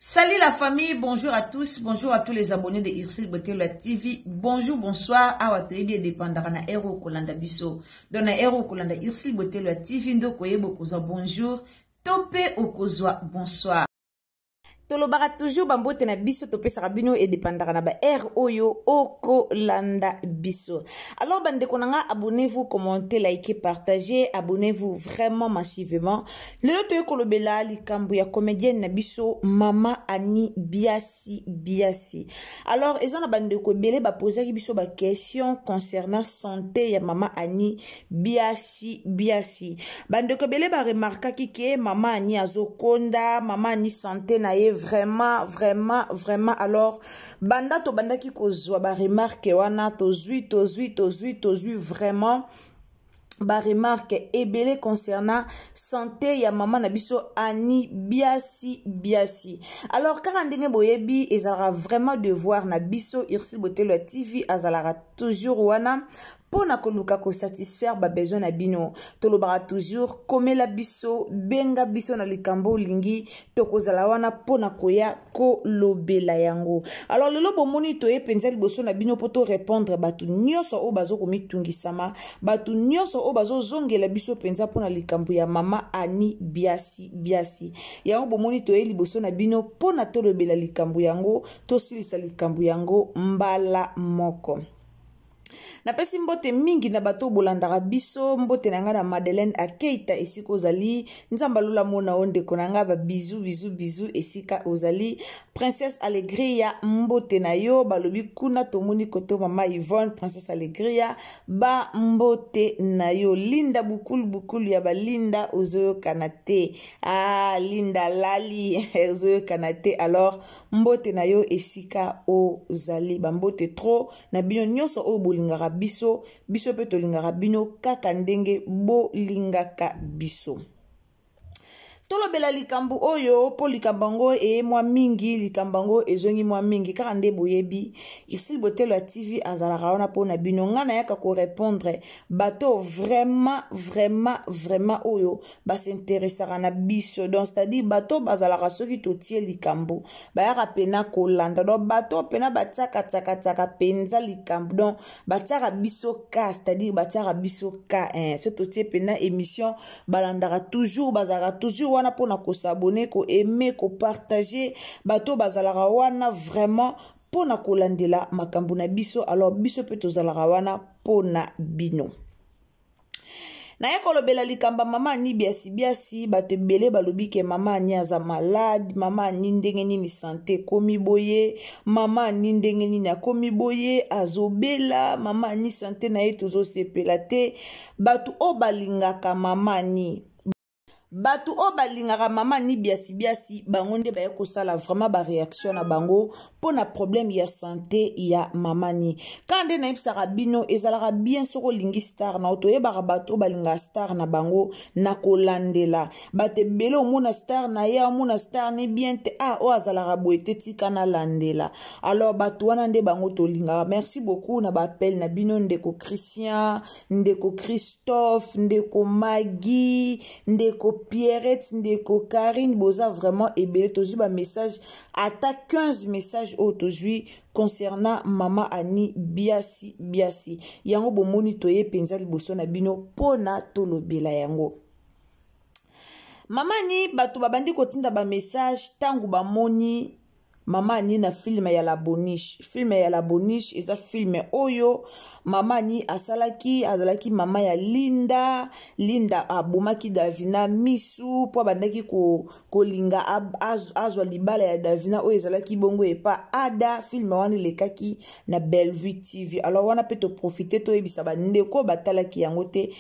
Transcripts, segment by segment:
Salut la famille, bonjour à tous, bonjour à tous les abonnés de Ursule Botelo TV. Bonjour, bonsoir. Awa toyebi edépendaka na heure okolanda biso. Donc na heure okolanda Ursule Botelo TV nde okoyeba okozwa bonjour to mpe okozwa bonsoir. Tolobaka toujours bambote na biso topesaka bino edépendaka na ba heure oyo okolanda biso. Alors bandeko na nga, abonnez-vous, commentez, likez, partagez, abonnez-vous vraiment massivement. Lelo toye kolobela likambo ya comédienne na biso mama Annie Biasi Biasi. Alors eza na bandeko ebele bapozaki biso ba question concernant santé ya mama Annie Biasi Biasi. Bandeko ebele baremarkaki ke mama Annie azokonda, mama Annie santé na ye vraiment vraiment vraiment. Alors banda tobandaki kozwa ba remarque wana, tozwi tozwi tozwi tozwi vraiment ba remarque ebele concernant santé ya mama na biso Annie Biasi Biasi. Alors kaka ndenge boyebi ezalaka vraiment devoir na biso Ursule Botelo ya TV azalaka toujours wana mpona koluka kosatisfaire ba besoin na bino. Tolobaka toujours komela biso, benga biso na likambo olingi, tokozala wana mpona koya kolobela yango. Alors lelo bomoni toye mpenza liboso na bino mpo to répondre bato nyonso oyo bazo komitungisama, bato nyonso oyo bazozongela biso mpenza mpona likambo ya mama Annie Biasi Biasi. Yango bomoni toye liboso na bino mpona tolobela likambo yango, tosilisa likambo yango mbala moko. Napesi mbote mingi na bato bolandaka biso, mbote na ngai na Madeleine Akeita esika ozali, Nzambe alula mona o ndeko na ngai, ba bisous bisous bisous esika ozali. Princesse Alegria mbote na yo, balobi kuna tomoni koto mama Yvonne, Princesse Alegria ba mbote na yo. Linda Bukulu Bukulu ya ba Linda ozoyokana te. Ah Linda Lali ozoyokana te. Alors mbote na yo esika ozali, ba mbote trop na bino nyonso oyo bolingaka biso, biso mpe tolingaka bino kaka ndenge bolingaka biso. Tolobela likambo oyo mpo likambo yango eye mwa mingi, likambo yango ezongi mwa mingi kaka nde boyebi. Ursule Botelo ya TV azalaka wana mpo na bino. Nga nayaka korépondre bato vraiment vraiment vraiment oyo basinteresaka na biso. Donc c'est-à-dire bato bazalaka soki totie likambo bayaka pena kolanda. Donc bato pena batiaka tiaka tiaka penza likambo. Donc batiaka biso ka, c'est-à-dire batiaka biso ka, hein. So totie pena émission balandaka toujours, bazalaka toujours wana mpona kosabonner, koaimer, kopartager. Bato bazalaka wana vraiment mpona kolandela makambo na biso. Alors biso mpe tozalaka wana mpona bino. Naye kolobela likambo mama Annie Biasi Biasi. Bato ebele balobi ke mama Annie aza malade, mama Annie ndenge nini santé ekomi boye, mama Annie ndenge nini akomi boye, azobela, mama Annie santé na ye tozosepela te. Bato oyo balingaka mama Annie, bato oyo balingaka mama Annie Biasi Biasi, bango nde baye kosala vraiment ba réaction na bango mpona problème ya santé ya mama Annie. Kaka nde nayebisaka bino, ezalaka bien soki olingi star na yo, toyebaka bato oyo balingaka star na bango na kolandela. Bato ebele omona star na ye, omona star ne bien te, ah oyo azalaka boye te, tika nalandela. Alors bato wana nde bango tolingaka. Merci beaucoup na ba appel na bino, ndeko Christian, ndeko Christophe, ndeko Maggie, ndeko Pierrette, ndeko Karine, boza vraiment ebele. Tozwi ba message ata 15 message oyo tozwi concernant mama Annie Biasi Biasi. Yango bomoni toye mpenza liboso na bino mpona tolobela yango. Mama Annie, bato babandi kotinda ba message ntango bamoni Mama Annie na film ya La Boniche. Film ya La Boniche eza film oyo Mama Annie asalaki, azalaki mama ya Linda. Linda abomaki Davina misu po abandaki ko kolinga azwa libala ya Davina oyo ezalaki bongo epa Ada. Film wana elekaki na Bellevue TV. Alors wana pe to profiter toyebisa ba ndeko batalaki yango te,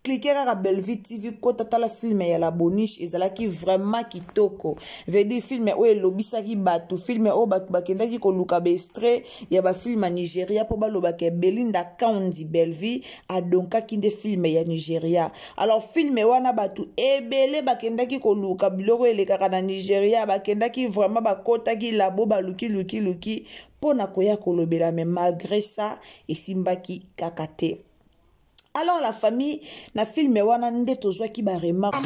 cliquez kaka Bellevue TV, kota tala film ya La Boniche, ezalaki vraiment kitoko. Veut dire film oyo elobisaki bato, film oyo bato bakendaki koluka ba extrait ya ba film ya Nigeria po balobaka Belinda Kandi Bellevue adonkaki nde film ya Nigeria. Alors film wana bato ebele bakendaki koluka biloko elekaka na Nigeria, bakendaki vraiment bakotaki labo baluki luki luki mpo na koya kolobela, mais malgré ça esimbaki kaka te. Alors la famille, na film wana nde tozwaki ba remarque.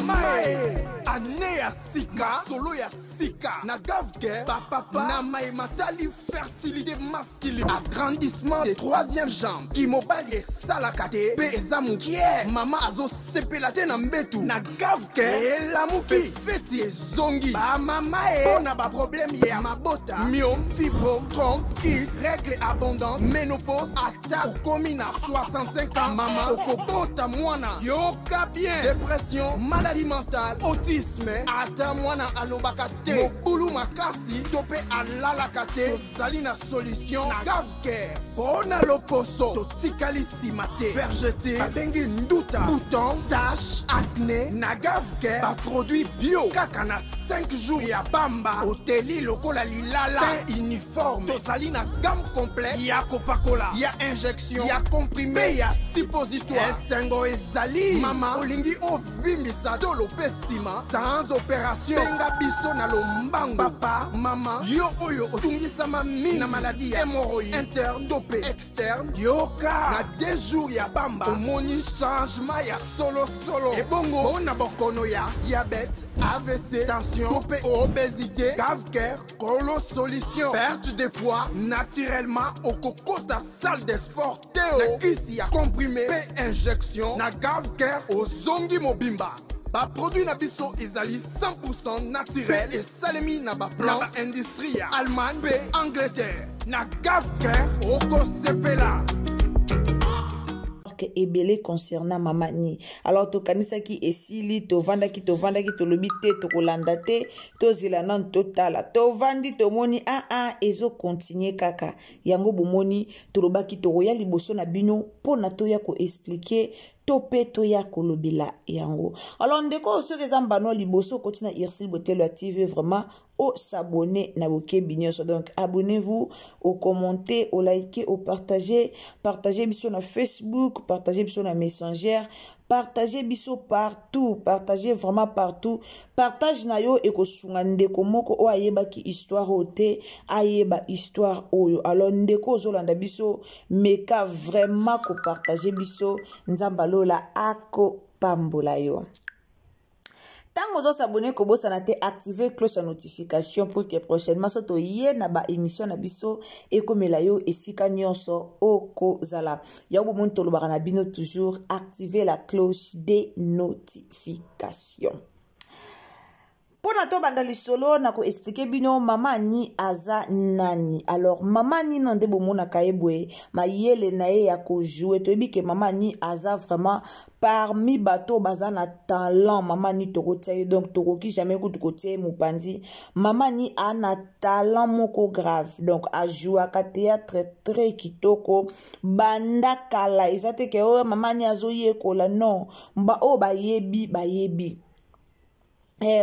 Année ya sika, solo ya sika na Gavke, bapapa na maye matali fertilité masculine, agrandissement de troisième jambe, kimobali esalaka te mpe eza mokie, mama azosepela te na mbetu na Gavke elamuki, feti ezongi bamama e mpo na baproblème ya mabota, myome, fibrome, trompe, kyste, règle abondante, ménopause, ata okomi na 65 ans, mama okobota mwana, yoka bien, dépression, maladie mentale, autisme, ata mwana alobaka te, mobulu makasi to mpe alalaka te, tozali na solution na Gavcare. Mpo na loposo totikali nsima te, vergeture babengi nduta, bouton, tache, acné, na Gavcare baproduit bio kaka na 5 jours ya pamba, oteli lokola lilala, teint uniforme. Tozali na gamme complète ya kopakola, ya injection, ya comprimé, ya suppositoire. Esengo ezali mama olingi ovimbisa tolo mpe nsima sans opération, benga biso na lombango. Papa, mama, yo oyo otungisama mingi na maladie ya hémorroïde interne to mpe externe, yoka na 2 jours ya pamba omoni changement ya solosolo. Ebongo mpona bokono ya diabète, AVC, tension to mpe obésité, Gavcare kolo solution. Perte de poids naturellement, okokota salle de sport te na kisi ya comprimé mpe injection na Gavcare ozongi mobimba. Baproduit na biso ezali 100% naturel, esalemi na baplan na baindustrie ya Allemagne mpe Angleterre. Na Gavcare okosepela. Ebele concernant Mama Ni. Alors tokanisaki esili, tovandaki tovandaki, tolobi te tokolanda te, tozela nanu totala, tovandi tomoni aa ezokontinue kaka yango. Bomoni, tolobaki tokoya liboso na bino mpona toya koexpliquer to mpe toya kolobela yango. Alors ndeko, soki eza mbano liboso okoti na Ursule Botelo ya TV, vraiment os'abonner na bokebi nyonso. Donc abonnez-vous, ocommente, olike, opartage, partage biso na Facebook, partage biso na Messenger, partage biso partout, partage vraiment partout. Partage na yo ekosunga ndeko moko oyo ayebaki histoire oyo te ayeba histoire oyo. Alors ndeko ozolanda biso, meka vraiment kopartage biso, Nzambe alola akopambola yo. Ntango ozos'abonner, kobosana te activer cloche ya notification pour que prochainement so toye na baémission na biso ekomela yo esika nyonso okozala. Yango bomoni, tolobaka na bino toujours activer la cloche de notification. Mpona tobanda lisolo na koexpliquer bino Mama Ani aza nani. Alors Mama Ani no nde bomonaka ye boye, mayele na ye ya kojouer, toyebi ke Mama Ani aza vraiment parmi bato baza na talent. Mama Ani tokotia ye, donc tokoki jamais kutu kotia ye mopanzi. Mama Ani a na talent moko grave, donc ajouaka théâtre très kitoko banda kala. Eza te ke oyo Mama Ani azoyekola, non, baoyo bayebi bayebi,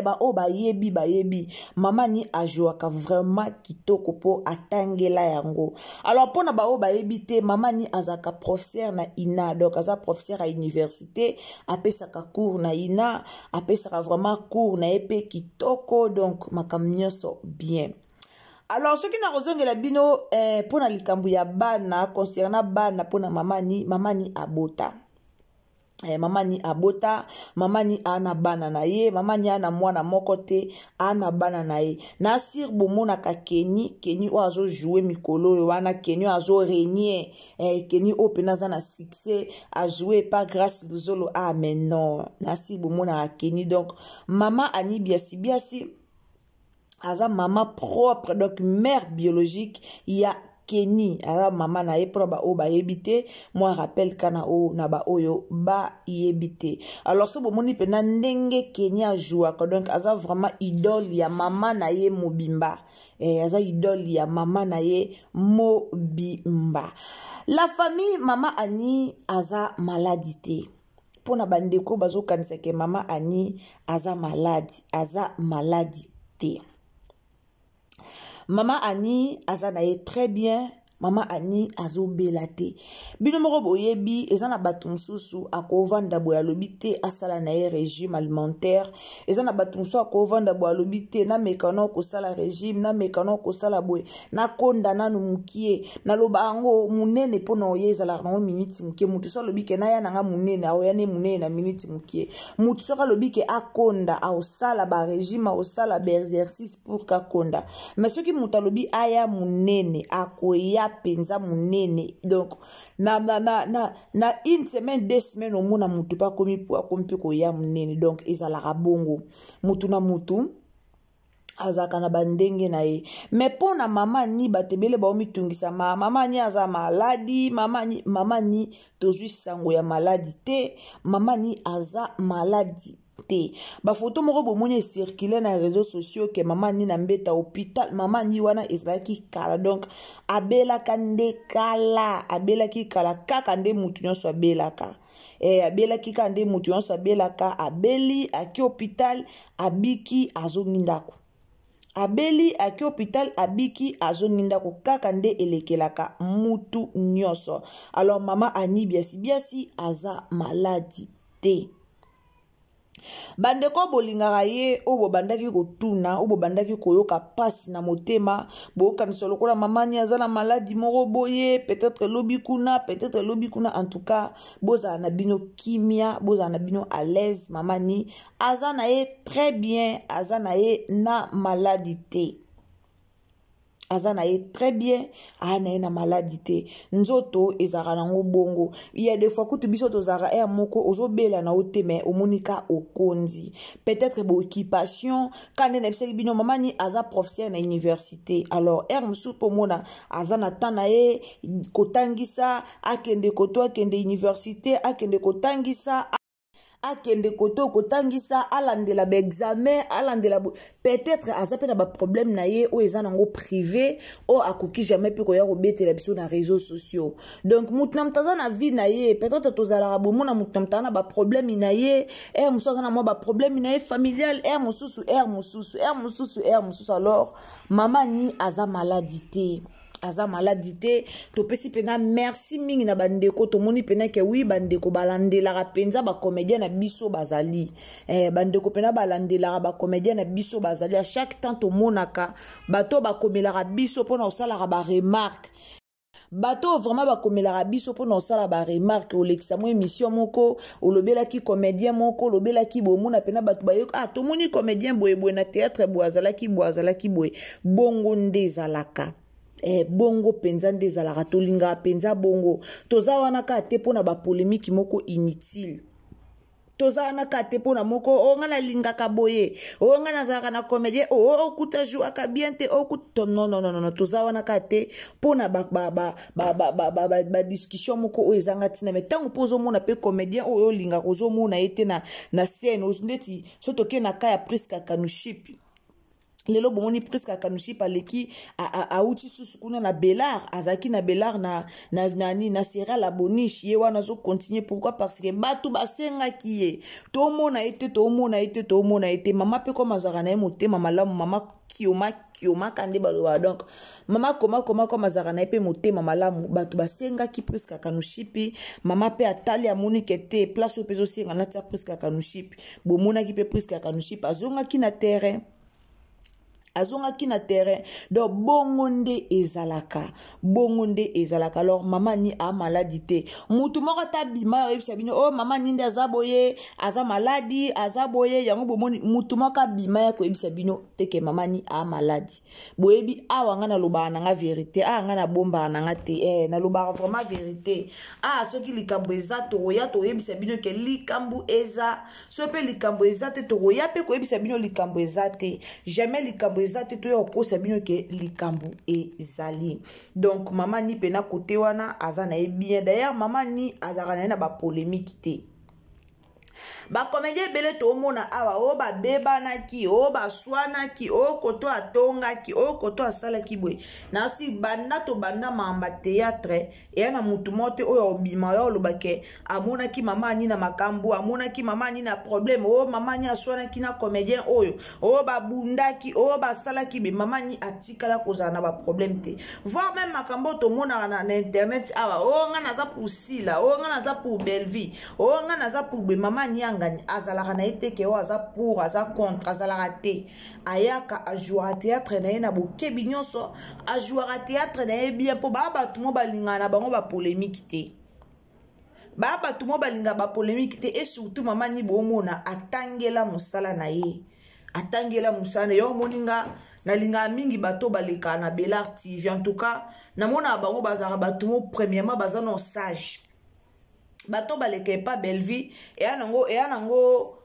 baoyo bayebi bayebi, Mama Ni ajouaka vraiment kitoko mpo atangela yango. Alors mpona baoyo bayebi te, Mama Ni azalaka professeur na INA, donc aza professeur ya université, apesaka cours na INA, apesaka vraiment cours na ye mpe kitoko, donc makambo nyonso bien. Alors soki nakozongela bino mpona likambo ya bana, concernant bana, mpona Mama Ni, Mama Ni abota. Mama Ni abota, Mama Ni ana bana na ye. Mama Ni ana mwana moko te, ana bana na ye. Na sir bomonaka Keni, Keni oyo azojouer mikolo oyo wana, Keni oyo azorégner, Keni oyo mpena aza na succès, ajoue par Grâce Luzolo. Ah mais non, na sir bomonaka Keni. Donc Mama Ani Biasi Biasi. Aza mama propre, donc mère biologique ya Kenny. Aza mama na ye mpona baoyo bayebi te, mwa rappel kana oyo na baoyo bayebi te. Alors so bomoni mpena ndenge Kenny ajouaka, donc aza vraiment idole ya mama na ye mobimba. Aza idole ya mama na ye mobimba. La famille, mama Annie aza maladi te. Mpona bandeko bazokanisa ke mama Annie aza maladi, aza maladi te. Mama Annie aza na ye très bien. Mama Annie azobela te. Bino moko boyebi, eza na bato mosusu akovanda boye alobi te asala na ye régime alimentaire. Eza na bato mosusu akovanda boye alobi te nameka na kosala régime, nameka na kosala boye, nakonda nanu mokie. Naloba yango monene mpona oye ezalaka nango miniti mokie. Motu so alobi ke naya nanga monene, aoya ne monene na miniti mokie. Motu soki alobi ke akonda, aosala ba régime, aosala ba exercice pour kakonda. Mais soki moto alobi aya monene, akoya mpenza monene. Donc na, na, na, na, na une semaine, 2 semaines, omona motu mpe akomi po akomi mpe koya monene. Donc ezalaka bongo, motu na motu azalaka na bandenge na ye. Mais mpo na mama ni, bato ebele baomitungisa ma mama ni aza maladi. Mama ni, mama ni tozwi sango ya maladi te. Mama ni aza maladi te. Bafoto moko bomoni ecircule na réseaux sociaux ke mama ni na mbeta hôpital, mama ni wana ezalaki kala. Donc abelaka nde kala, abelaki kala kaka nde mutu nyonso abelaka. Abelaki kaka nde mutu nyonso abelaka. Abeli, aki hôpital, abiki, azongi ndako. Abeli, aki hôpital, abiki, azongi ndako, kaka nde elekelaka mutu nyonso. Alors mama Annie Biasi Biasi aza maladi te. Bandeko bolingaka ye, oyo bobandaki kotuna, oyo bobandaki koyoka mpasi na motema, boyokanisa lokola mama ni aza na maladi moko boye, peut-être elobi kuna, peut-être elobi kuna. En tout cas bozala na bino kimia, bozala na bino à l'aise. Mama ni aza na ye très bien, aza na ye na maladi te. Aza na ye très bien, aya na ye na maladi te. Nzoto ezalaka nango bongo. Ya des fois kutu biso tozalaka aire moko ozobela na yo te, mais omoni ka okondi, peut-être baoccupation ka nde nayebisaki bino. Mama ni aza professeur na université, alors aire mosusu mpo omona aza na temps na ye kotangisa, akende koto, akende université, akende kotangisa, akende koto kotangisa, alandela baexamen, alandela. Peut-être aza mpe na baproblème na ye oyo eza nango privé, oyo akoki jamais mpe koya kobetela biso na réseaux sociaux. Donc motu na moto aza na vie na ye. Peut-être tozalaka bomona motu na moto aza na baproblème na ye. Ere mosusu aza na mwa baproblème na ye familial, ere mosusu, ere mosusu, ere mosusu, ere mosusu. Alors mama ni aza maladi te, aza maladi te. Topesi mpena merci mingi na bandeko. Tomoni mpena ke wi, bandeko balandelaka mpenza bacomédien na biso bazali. Bandeko mpena balandelaka bacomédien na biso bazali. À chaque temps tomonaka bato bakomelaka biso mpona kosalaka baremarque. Bato vraiment bakomelaka biso mpona kosala baremarque. Olekisa mo émission moko, olobelaki comédien moko, olobelaki boye, omona mpena bato bayoka: "Ah, tomoni comédien boyeboye na théâtre boye, azalaki boye, azalaki boye." Bongo nde ezalaka. Bongo mpenza nde ezalaka. Tolingaka mpenza bongo. Toza wana kaka te mpona bapolémique moko inutile. Toza wana kaka te mpona moko o ngai nalingaka boye, o ngai nazalaka na comédien, o okuta jouaka bien te, okuta. Non, non, non, non, toza wana kaka te mpona badiscussion moko oyo ezanga ntina. Mais ntango mpo ozomona mpe comédien oyo olingaka, ozomona ye te na scène, ndeti so tokei na ka ya Priska Kanushipi lelo, bomoni Priska Kanuship aleki, auti susu kuna na Belar, azalaki na Belar na sera la boniche. Ye wana azocontinue. Pourquoi? Parce que bato basengaki ye, tomona ye te, tomona ye te, tomona ye te. Mama mpe koma azalaka na ye motema malamu, mama kioma kiomaka nde balobaka. Donc mama koma koma koma azalaka na ye mpe motema malamu. Bato basengaki Priska Kanushipi, mama mpe atali, amoni ke te, place oyo mpe ezosenga natia Priska Kanushipi. Bomonaki mpe Priska Kanushipi azongaki na terrain, azongaki na terrain. Donc bongo nde ezalaka, bongo nde ezalaka. Alors mama ni amaladi te. Mutu moko ata bima oyebisa bino: "O oh, mama ni nde aza boye, aza maladi, aza boye." Yango bomoni, mutu moko abima ya koyebisa bino te ke mama ni amaladi. Boyebi awa ngai nalobaka na nga vérité, awa ngai nabombaka na nga te. Nalobaka vraiment vérité. Ah, soki likambo eza, tokoya toyebisa bino ke likambo eza. So mpe likambo eza te, tokoya mpe koyebisa bino likambo eza te. Jamais likambo. Likambo eza te, toya kokosa bino ke likambo ezali. Donc mama ni mpena kote wana aza na ye bien. D'ailleurs mama ni azalaka na ye na bapolémique te. Bacomédien ebele toomona awa, oyo babebanaki, oyo baswanaki, oyo koto atongaki, oyo koto asalaki boye. Nasi banda tobanda mamba théâtre, eya na motu moko te oyo obima oyo oloba ke amonaki mama ani na makambo, amonaki mama ani na problème, oyo mama ani aswanaki na comédien oyo, oyo babundaki, oyo basalaki be. Mama ani atikala kozala na baproblème te, voire même makambo oyo tomonaka na internet awa, oyo nga naza pour Sila, oyo nga naza pour Bellevie, oyo nga naza pour boye. Mama Niangani azalaka na ye te ke oyo aza pour, aza contre, azalaka te. Ayaka, ajouaka théâtre na ye na bokebi nyonso, ajouaka théâtre na ye bien, mpo baa bato mo balingaka na bango bapolémique te, baa bato mo balingaka bapolémique te. Et surtout mama ni boomona atangela mosala na ye, atangela mosala na ye. Omoni nga nalingaka mingi bato balekaka na Belar TV. En tout cas namonaka bango bazalaka bato mo, premièrement baza no sage. Bato baleka epa Bellevie, eya nango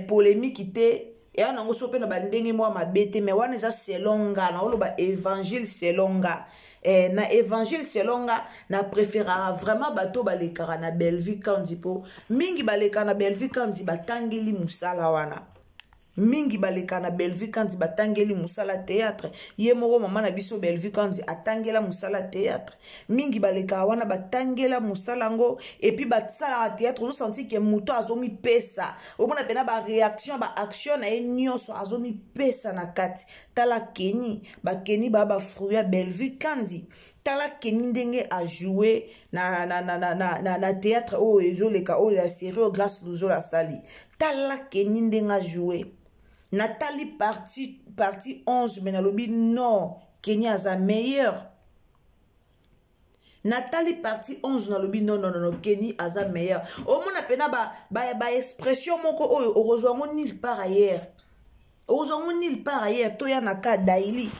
polémique te, eya nango so mpe na bandenge mwa mabe te. Mais wana eza selon nga, naoloba évangile selon nga. Na évangile selon nga, na préféraka vraiment bato balekaka na Bellevue Kandi, mpo mingi balekaka na Bellevue Kandi batangeli mosala wana. Mingi baleka na Bellevue Kandi batangeli mosala théâtre. Ye moko mama na biso Bellevue Kandi atangela mosala théâtre. Mingi balekaka wana batangela mosala yango, et puis basalaka théâtre, ozosentir ke moto azomipesa. Omona mpena baréaction, baaction na ye nyonso, azomipesa na kati. Tala Keni, bakeni baa bafruit ya Bellevue Kandi. Tala Keni ndenge ajoue na théâtre oyo ezoleka, oyo ya série oyo Grâce Luzola asali. Tala Keni ndenge ajoue. Natali partie 11, me nalobi non, Keni aza meilleur. Natali partie 11, nalobi non, non, non, Keni aza meilleur. Omona mpena baexpression ba moko oyo okozwa yango nulle part ailleurs, okozwa yango nulle part ailleurs. Toya na ka Daili.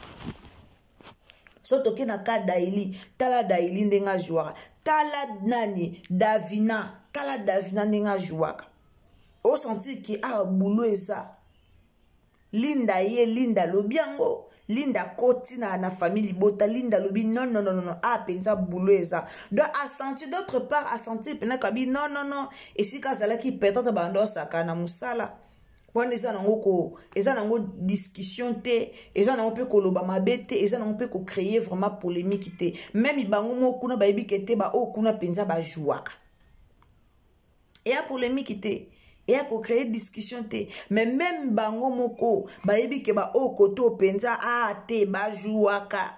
So toke na ka Daili, tala Daili ndenge ajouaka. Tala nani, Davina. Tala Davina ndenge ajouaka, osentir ke awa bulo eza. Linda ye, Linda alobi yango, Linda akoti na famille libota. Linda alobi non, non, non, non, ah mpenza bulo eza. Donc asentir d'autre part, asentir mpena kabi non, non, non, esika azalaki peut-être bando osaka na mosala wana. Eza nango ko eza nango discussion te, eza nango mpe koloba mabe te, eza nango mpe kocréer vraiment polémique te. Même bango moko kuna bayebi ke te, baoyo kuna mpenza bajouaka, eya polémique te, eya kocréer discussion te. Mais même bango moko bayebi ke baoyo kote oyo mpenza a te bajouaka,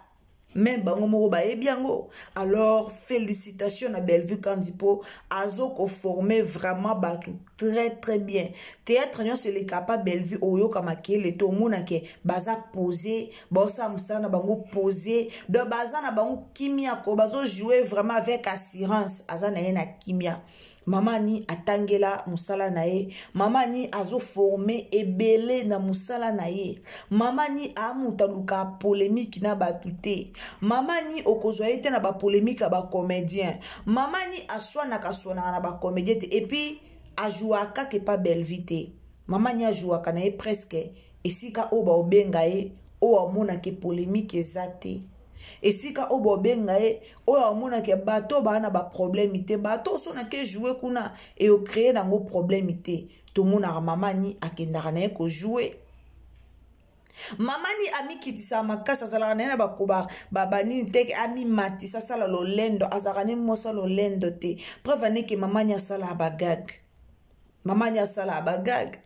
même bango moko bayebi yango. Alors félicitation na Bellevue Kandi, mpo azokoforme vraiment bato très très bien. Théâtre nyonso eleka pa Bellevue, oyoka makele te, omonake baza posé, baosala mosala na bango posé. Donc baza na bango kimia ko, bazojoue vraiment avec assurance, aza na ye na kimia. Mama ni atangela mosala na ye, mama ni azoforme ebele na mosala na ye. Mama ni amutu aluka polémique na bato te. Mama ni okozwa ye te na bapolémique ya bacomédien. Mama ni aswanaka aswanaka na bacomédien te. Et puis ajouaka kaka epa Bellevue te. Mama ni ajouaka na ye presque esika oyo baobenga ye, oyo amonaka polémique eza te, esika oyo bobenga ye, oyo amonaka bato baa na baproblème te, bato so nake joue kuna eocréer nango problème te. Tomonaka mama ni akendaka na ye kojoue. Mama ni amikitisaka makasi, azalaka na ye na bakoba banini te, amimatisa, asala lolendo, azalaka ne mwasi lolendo te. Preuve aneke mama ni asalaka bagag, mama ni asalaka bagag.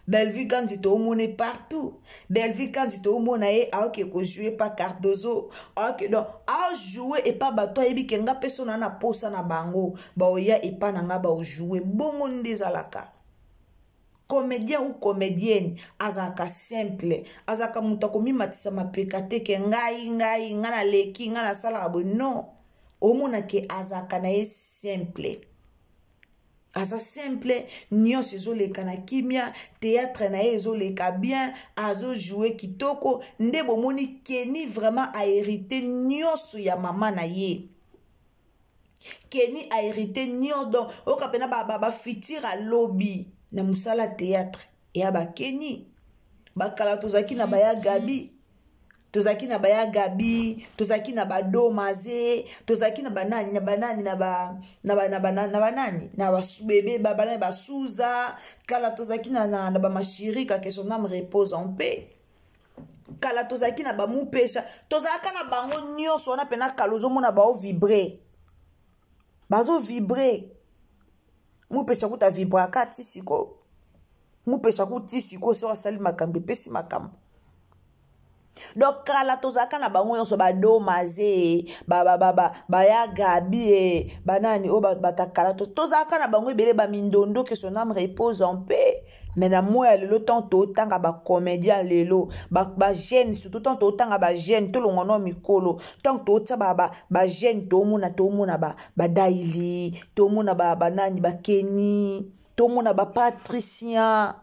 Bellevue Kandi toomona partout. Bellevue Kandi toomona ye aoke kojoue pa Cardozo, aoke donc ajoue epa bato ayebi ke nga mpe so na posa na bango, baoya epa na nga, baojoue bongo. Nde ezalaka comédien ou comédienne azalaka simple, azalaka moto akomimatisa mapeka te ke ngai ngai ngai naleki, ngai nasalaka boye. Non, omona ke azalaka na ye simple, aza simple, nyonso ezoleka na kimia, théâtre na ye ezoleka bien, azojoue kitoko. Nde bomoni Keni vraiment ahérité nyonso ya mama na ye. Keni ahérité nyonso, donc oyoka mpena bafutur alobi na mosala théâtre eya bakeni. Bakala tozalaki na baya Gabi. Tozalaki na baya Gabi, tozalaki na badomaze, tozalaki na banani na banani na ba na ba na ba na banani na basubebe ba banani basuza. Kala tozalaki na na, na bamashirika, que son âme repose en paix. Kala tozalaki na bamupesha, tozalaka na bango nyonso wana mpena. Kala ozomona baovibre, bazovibre. Mupesha kuta vibraka ti sikoyo, mupesha kuti sikoyo soki asali makambo epesi makambo. Donc kala tozalaka na bango nyonso, badomaze, baya Gabi e banani oyo batakala, tozalaka na bango ebele, bamindondo, que son âme repose en paix. Mais na moi ya lelo, ntango totanga bacomédien lelo, bajeune surtout, ntango totanga bajeune, tolongwa no mikolo, ntango totia bajeune, tomona badaili, tomona banani, bakeni, tomona bapatricien,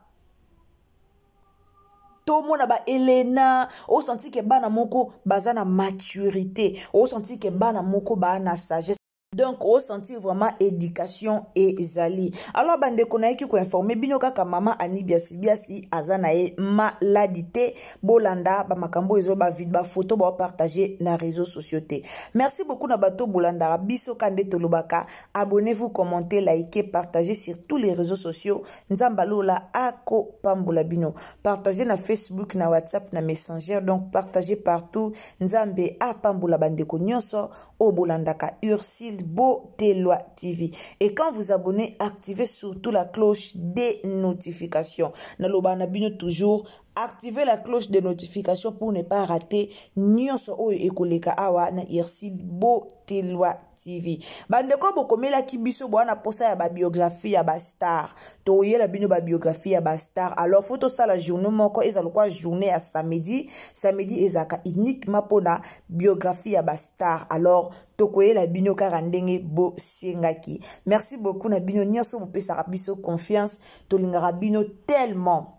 tomona baelena, osentir ke bana moko baza na maturité, osentir ke bana moko baa na sagesse. Donc osentir vraiment éducation ezali. Alors bandeko, nayeki koinformer bino kaka, mama Ani Biasi Biasi aza na ye maladi te. Bolanda bamakambo ezo bafoto baopartage na réseaux sociaux te. Merci beaucoup na bato bolandaka biso. Ka nde tolobaka, abonnez-vous, commentez, likez, partagez sur tous les réseaux sociaux. Nzambe alola akopambola bino. Partagez na Facebook, na WhatsApp, na Messenger, donc partagez partout. Nzambe apambola bandeko nyonso oyo bolandaka Ursile Botelwa TV. Et quand vous abonnez, activez surtout la cloche des notifications. Naloba na bino toujours, activez la cloche de notification pour ne pas rater nyonso oyo ekoleka awa na Ursile Botelwa TV. Bandeko bokomelaki biso bwana posa ya babiographie ya bastar, toyela bino babiographie ya bastar. Alors faut tosala journée moko, eza lokwa journée ya samedi. Samedi ezalaka uniquement mpona biographie ya bastar. Alors tokoyela bino kaka ndenge bosengaki. Merci beaucoup na bino nyonso bopesaka biso confiance, tolingaka bino tellement.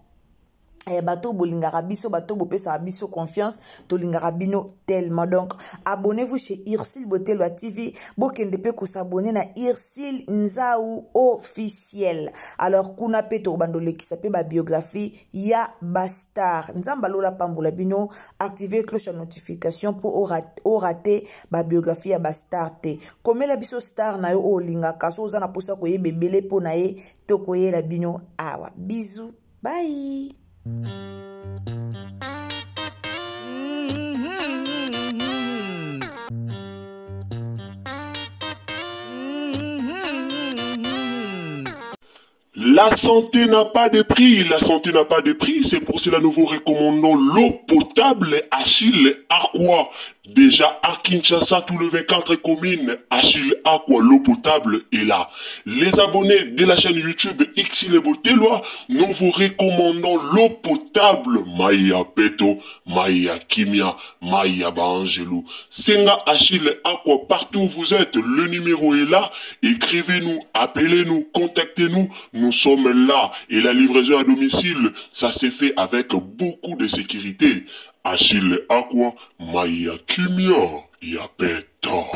Bato bolingaka biso, bato bopesaka biso confiance, tolingaka bino tellement. Donc abonnez-vous chez Ursile Botelwa TV, bokende mpe kos'abonner na Ursile Nzau Officiel. Alors kuna mpe tokobanda olekisa mpe babiographie ya bastar. Nzambe alola pambola bino. Active cloche ya notification mpo orater babiographie ya bastar te. Komela biso star na yo oyo olingaka, so oza na mposa koyeba ebele mpo na ye, tokoyela bino awa. Bisous, bye. La santé n'a pas de prix, la santé n'a pas de prix, c'est pour cela nous vous recommandons l'eau potable Achille Aqua. Déjà à Kinshasa, tous les 24 communes, Achille Aqua, l'eau potable est là. Les abonnés de la chaîne YouTube Xile Botelwa, nous vous recommandons l'eau potable Maya Peto, Maya Kimia, Maya Baangelou. Senga Achille Aqua, partout où vous êtes, le numéro est là. Écrivez-nous, appelez-nous, contactez-nous. Nous sommes là. Et la livraison à domicile, ça s'est fait avec beaucoup de sécurité. Achille Aqua, Maya Kimia, Yapeto.